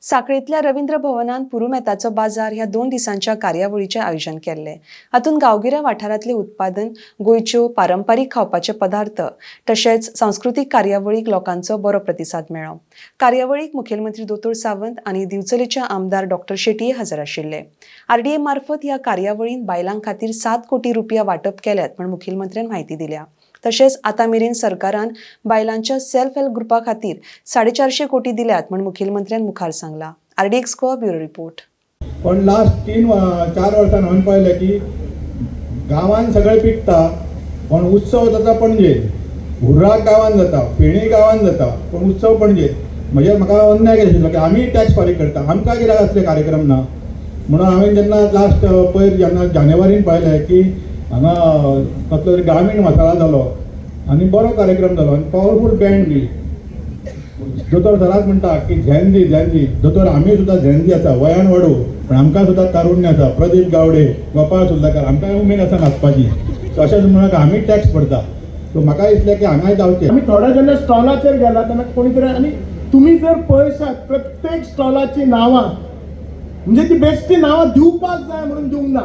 साखळींतल्या रवींद्र भवनान पुरुमेताचो बाजार ह्या 2 दिसांच्या कार्यावळीचें आयोजन केल्लें. हातूंत गांवगिऱ्या वाठारांतलें उत्पादन, गोंयच्यो पारंपारीक खावपाचे पदार्थ तशेंच सांस्कृतीक कार्यावळीक लोकांचो बरो प्रतिसाद मेळ्ळो. कार्यावळीक मुखेलमंत्री दोतोर सावंत आनी दिवचलेचे आमदार डॉक्टर शेटये हजर आशिल्ले. आरडीए मार्फत ह्या कार्यावळीन बायलां खातीर 7 कोटी रुपया वांटप केल्यात म्हूण मुखेलमंत्र्यान म्हायती दिल्या. तशेंच आतां मेरेन सरकारान बायलांच्या सेल्फ हेल्प ग्रुपा खातीर 450 कोटी दिल्यात म्हूण मुखेलमंत्र्यान मुखार सांगलां. RDX Goa, bureau report. पण लास्ट 3-4 वर्सां हांवें पळयलें की गांवान सगळें पिकता, पण उत्सव जाता पणजे. हुर्राक गांवान जाता, फेणी गांवान जाता, पण उत्सव पणजे. म्हणजे म्हाका अन्याय कशें दिसलो की आमी टॅक्स फारीक करता, आमकां कित्याक असले कार्यक्रम ना? म्हणून हांवें जेन्ना लास्ट पयर जेन्ना जानेवारीन पळयलें की हांगा कसलो तरी ग्रामीण मसाला जालो आनी बरो कार्यक्रम जालो आनी पावरफूल बँड बी. दोतोर सराच म्हणटा की झेनजी, झेनजी. दोतोर, आमी सुद्दां झेनजी आसा, वयान वाडू, पण आमकां सुद्दां तारुण्य आसा. प्रदीप गावडे, गोपाळ सुर्लकार, आमकां उमेद आसा नाचपाची. सो अशेंच म्हणून आमी टॅक्स भरता. सो म्हाका दिसलें की हांगाय जावचें. आमी थोड्या जेन्ना स्टॉलाचेर गेला तेन्ना कोणी तरी, आनी तुमी जर पळयशात, प्रत्येक स्टॉलाची नांवां म्हणजे ती बेश्टी नांवां दिवपाक जाय म्हणून दिवंक ना,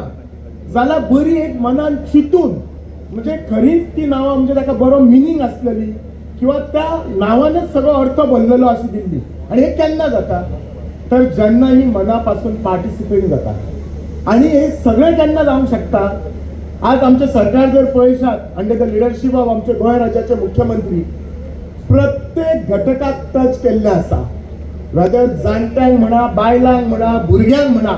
जाल्यार बरी एक मनान चिंतून, म्हणजे खरीच ती नांवां म्हणजे ताका बरो मिनींग आसलेली किंवा त्या नांवानच सगळो अर्थ भरलेलो अशी दिल्ली. आनी हे केन्ना जाता? तर जेन्ना ही मना पासून पार्टिसिपेट जाता. आनी हे सगळें केन्ना जावंक शकता? आज आमचें सरकार जर पळयशात, अंडर the leadership of आमचे गोंय राज्याचे मुख्यमंत्री, प्रत्येक घटकाक टच केल्लें आसा. वेदर जाणट्यांक म्हणा, बायलांक म्हणा, भुरग्यांक म्हणा,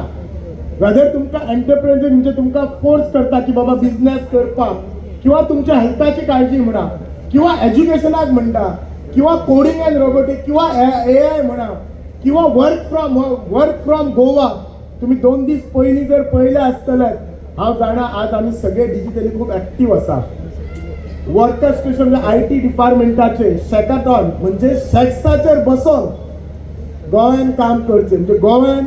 वेदर तुमकां एंटरप्रेन्युअर म्हणजे तुमकां फोर्स करता की बाबा बिजनेस करपाक, किंवा तुमच्या हेल्थाची काळजी म्हणा, किंवा एज्युकेशनाक म्हणटा, किंवा कोडिंग अँड रोबोटीक, किंवा एआय म्हणा, किंवा वर्क फ्रॉम गोवा. तुम्ही 2 दीस पयलीं जर पळयलें आसतलें, हांव जाणा आज आमी सगळे डिजिटली खूब एक्टीव आसा. वर्कर स्टेशन म्हणजे IT डिपार्टमेंटाचे शॅकाथॉन, म्हणजे शॅक्साचेर बसोन गोव्यान काम करचें. म्हणजे गोव्यान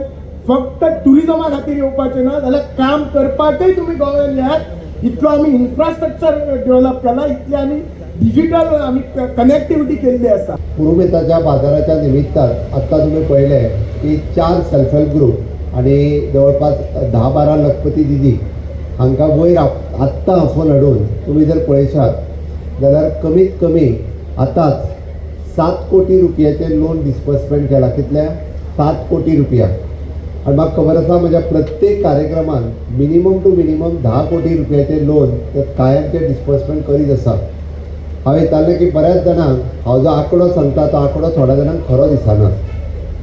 फक्त टुरिजमा खातीर येवपाचें ना, जाल्यार काम करपाकय तुमी गोव्यान येयात. इतलो आमी इन्फ्रास्ट्रक्चर डेव्हलप केला, इतली आमी डिजिटल आमी कनेक्टिविटी केल्ली आसा. पुरुमेताच्या बाजाराच्या निमित्तान आत्तां तुमी पळयलें की 4 सेल्फ हेल्प ग्रूप आनी जवळपास 10-12 लखपती दिदी हांकां वयर आत्तां आफोवन हाडून तुमी जर पळयशात जाल्यार कमीत कमी आतांच 7 कोटी रुपयाचें लोन डिस्बर्समेंट केलां. कितल्या? 7 कोटी रुपया. आनी म्हाका खबर आसा, म्हज्या प्रत्येक कार्यक्रमान मिनिमम टू मिनिमम 10 कोटी रुपयाचें लोन ते कायमचें डिस्बर्समेंट करीत आसा. हांवें विचारलें की बऱ्याच जाणांक हांव जो आंकडो सांगता तो आंकडो थोड्या जाणांक खरो दिसना.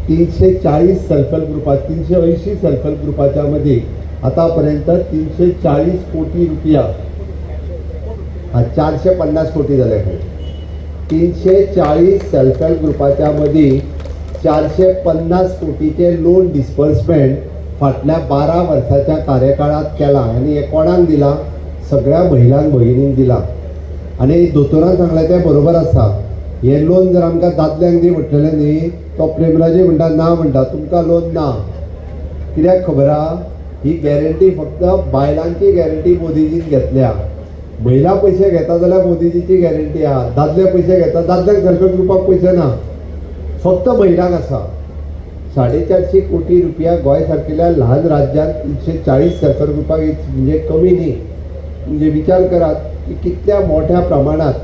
340 सेल्फ हेल्प ग्रुपा, 380 सेल्फ हेल्प ग्रुपाच्या मदीं आतां पर्यंत 340 कोटी रुपया, हा 450 कोटी जाले खंय. 340 सेल्फ हेल्प ग्रुपाच्या मदीं 450 कोटीचें लोन डिस्बर्समेंट फाटल्या 12 वर्साच्या कार्यकाळांत केलां. आनी हें कोणाक दिलां? सगळ्या महिलांक, भगिनींक दिलां. आनी दोतोरान सांगलें तें बरोबर आसा. हें लोन जर आमकां दादल्यांक दी म्हटलेलें न्ही, तो प्रेमराजय म्हणटा ना, म्हणटा तुमकां लोन ना. कित्याक खबर आहा? ही गॅरंटी फक्त बायलांची गॅरंटी मोदीजीन घेतल्या. महिला पयशे घेता जाल्यार मोदीजीची गॅरंटी आहा. दादले पयशे घेता, दादल्यांक सेल्फ हेल्प ग्रुपाक पयशे ना, फक्त महिलांक आसा. 450 कोटी रुपया गोंय सारकेल्या ल्हान राज्यांत 340 सेल्फ हेल्प ग्रुपाक म्हणजे कमी न्ही. म्हणजे विचार करात की कितल्या मोठ्या प्रमाणात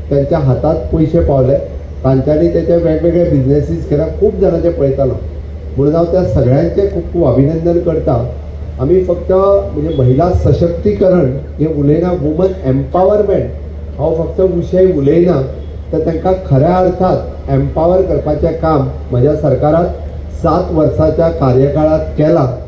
त्यांच्या हातात पयशे पावले. तांच्यांनी तेचे वेगवेगळे बिजनेसीस केला. खूब जाणांचे पळयतालो, म्हणून हांव त्या सगळ्यांचें खूब खूब अभिनंदन करता. आमी फक्त म्हणजे महिला सशक्तीकरण हें उलयना, वुमन एम्पावरमेंट हांव फक्त विशय उलयना, तर तांकां खऱ्या अर्थात एम्पावर करपाचें काम म्हज्या सरकारान 7 वर्साच्या कार्यकाळांत केलां.